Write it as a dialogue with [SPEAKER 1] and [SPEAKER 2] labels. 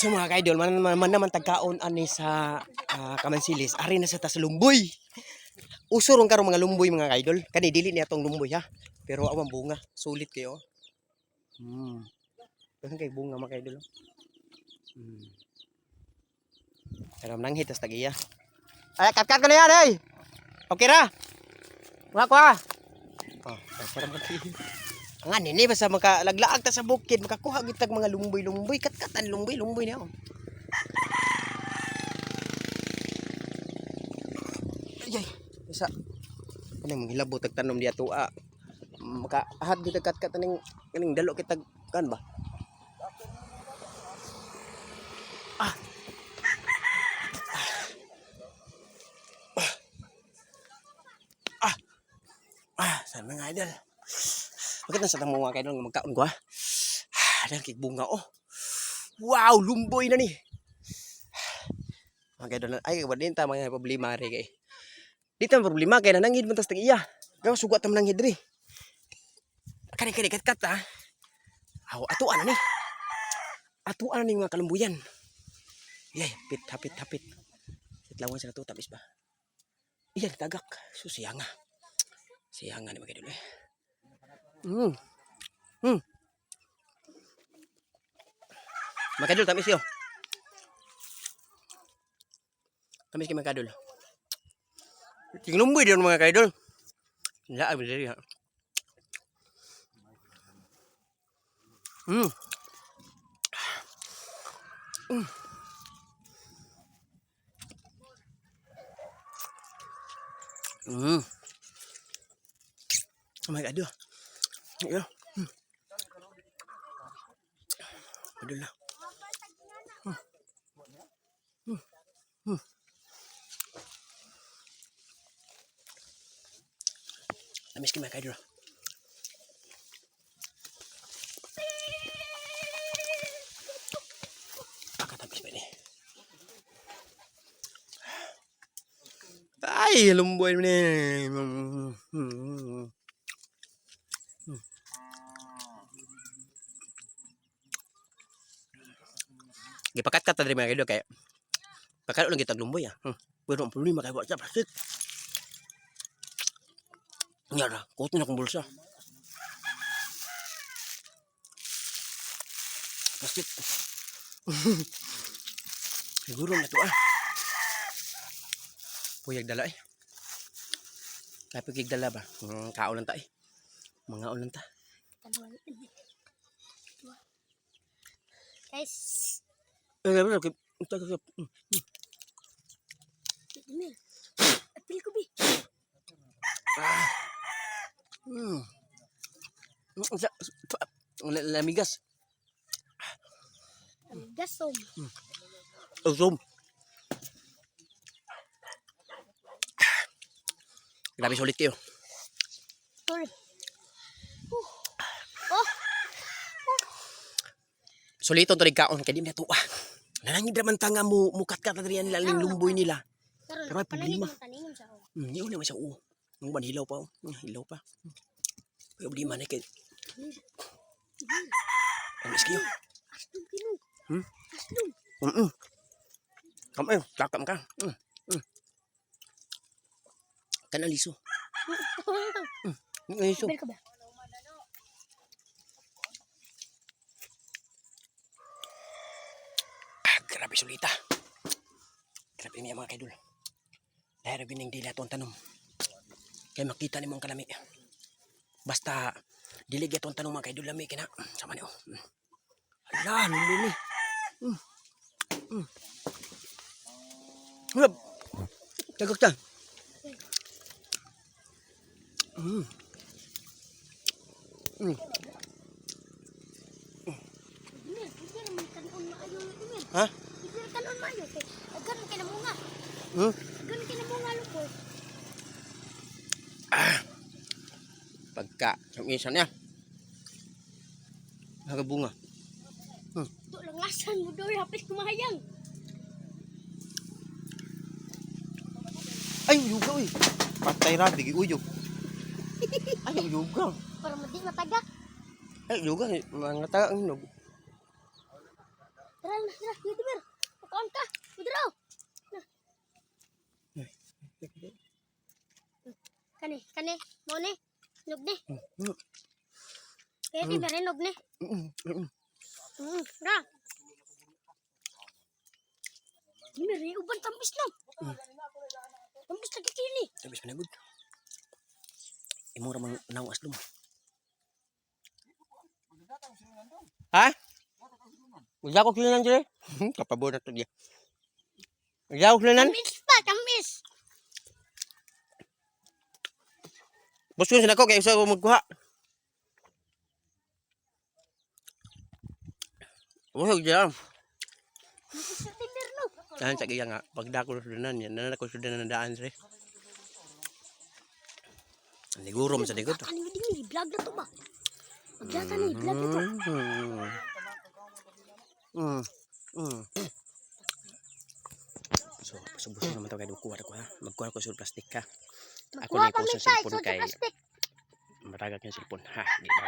[SPEAKER 1] So mga ka-idol, man naman tagkaon ani sa Kamansilis, ari na sa tas lumboy. Uso ron karon mga lumboy, mga ka-idol. Kani dili niya tong lumboy ha. Pero awang bunga, sulit kayo. Daghan kay bunga, mga ka-idol, oh. Pero nanghit tas tagiya. Ay, katkat ko na yan, ay. Okay ra. Mga kuha. Oh, sarap ka. Ang ani ni basta makalaglaag ta sa bukid, makakuha gyud tag mga lumboy-lumboy, katkatan lumboy-lumboy niya. Oh. Ay, ay. Isa. Ano manghilabot tag tanom diya tuwa. Makaahad gyud tag katkat aning kaning dalo kitag kan ba? Ah. Ah. Ah, saan mga idol? Bakit nasa tang mga kaidol nga magkaon ko ha? Ah, dahil kay bunga oh. Wow, lumboy na ni. Mga kaidol, ay wala din ta mga problema ri kay. Di ta problema kay nanangid man tas tag iya. Gaw sugat ta mananghid ri. Kani kani kat kat ah. Aw, atuan na ni. Atuan na ni mga kalumbuyan. Yay, hapit hapit hapit. Itlawan sa to tamis ba? Iya, tagak. So siya nga. Siya nga ni mga kaidol eh. Mga kaidol, tamis yo. Tamis kay mga kaidol. Tinglumboy din mga kaidol. Laag diri ha. Oh my God. Oh. Yeah. Idol na. Namiss ko mga kaidol. Pakatamis ba ni? Ay, lumboy mo ni. Gipakat-kat na rin mga kaidol kaya pagkaroon lang kitag lumboy ah. Pero ang problema kay wa sa plastic. Nga ra, kuot na akong bulsa. Plastic. Siguro na to ah. Puyag dala eh. Kapag dala ba? Kaon lang ta eh. Mga lang ta.
[SPEAKER 2] Guys,
[SPEAKER 1] Eh, eh, eh, eh,
[SPEAKER 2] Emil. Apil ko bi.
[SPEAKER 1] Lamigas.
[SPEAKER 2] Ang gasom.
[SPEAKER 1] Zoom. Grabe sulit kayo.
[SPEAKER 2] Sorry. Oh,
[SPEAKER 1] Suliton to rin kaon kay di na tuwa. Nanangid raman ta nga mo mukat-kat na rin nila ning lumboy nila.
[SPEAKER 2] karon
[SPEAKER 1] Pero may problema.
[SPEAKER 2] Taningon sa ako.
[SPEAKER 1] Niyo na sa uo. Ang ban hilaw pa oh. Hilaw pa. Problema na kay. Ang iskiyo.
[SPEAKER 2] Aslong kinu. Aslong.
[SPEAKER 1] Kamay, kakam ka. Kanang liso. Liso.
[SPEAKER 2] Apil ko ba?
[SPEAKER 1] Ah, grabe sulita. Grabe niya mga kaidol. Dahil gining dila itong tanom. Kaya makita nimo ang kalami. Basta dili gyud itong tanom mga kaidol lami kina. Sama niyo. Ala, lumbo ni. Hulab. Tagak ta.
[SPEAKER 2] Emil, hindi naman kanon maayo, Emil.
[SPEAKER 1] Ha?
[SPEAKER 2] Hindi naman kanon maayo kay agad kay namunga. Agad kay namunga lupos.
[SPEAKER 1] Pagka, yung isa niya. Nakabunga.
[SPEAKER 2] Do lang lasan mo doy hapit kumahayang.
[SPEAKER 1] Ay, uyuga, uy. Patay ra, bigi uyog. Ay, uyuga.
[SPEAKER 2] Para madi matagak.
[SPEAKER 1] Ay, uyuga. Mga taga ang hinog.
[SPEAKER 2] Tara na, tara, YouTuber. Pakaon ka. Mudro. Kani, kani, mo ni. Nog ni. Pwede ba rin nog ni? Ra. Miri, uban tamis no. Tamis lagi kini.
[SPEAKER 1] Tamis man na gud. Imo ra man naong aslom. Ha? Wala ko kilanan dire. Kapabo na to diya. Wala ko kilanan.
[SPEAKER 2] Tamis pa, tamis.
[SPEAKER 1] Boss ko sila ko kay usa ko magkuha. Busog diya.
[SPEAKER 2] Tamis sa timer no.
[SPEAKER 1] Tahan sa iya nga pagdako sa sudanan yan, nanan ako sudanan na daan dire. Liguro man sa likod.
[SPEAKER 2] Ano yung dingin? Vlog na to ba? Maglata na, vlog na to.
[SPEAKER 1] So, pasubos naman to kay kuha ko ha. Magkuha ko sa plastic ha. Ako
[SPEAKER 2] Magkuha
[SPEAKER 1] na
[SPEAKER 2] kami
[SPEAKER 1] ikuha sa
[SPEAKER 2] sa
[SPEAKER 1] cellphone
[SPEAKER 2] sa
[SPEAKER 1] kay
[SPEAKER 2] plastic.
[SPEAKER 1] matagak yung cellphone ha. Di ba?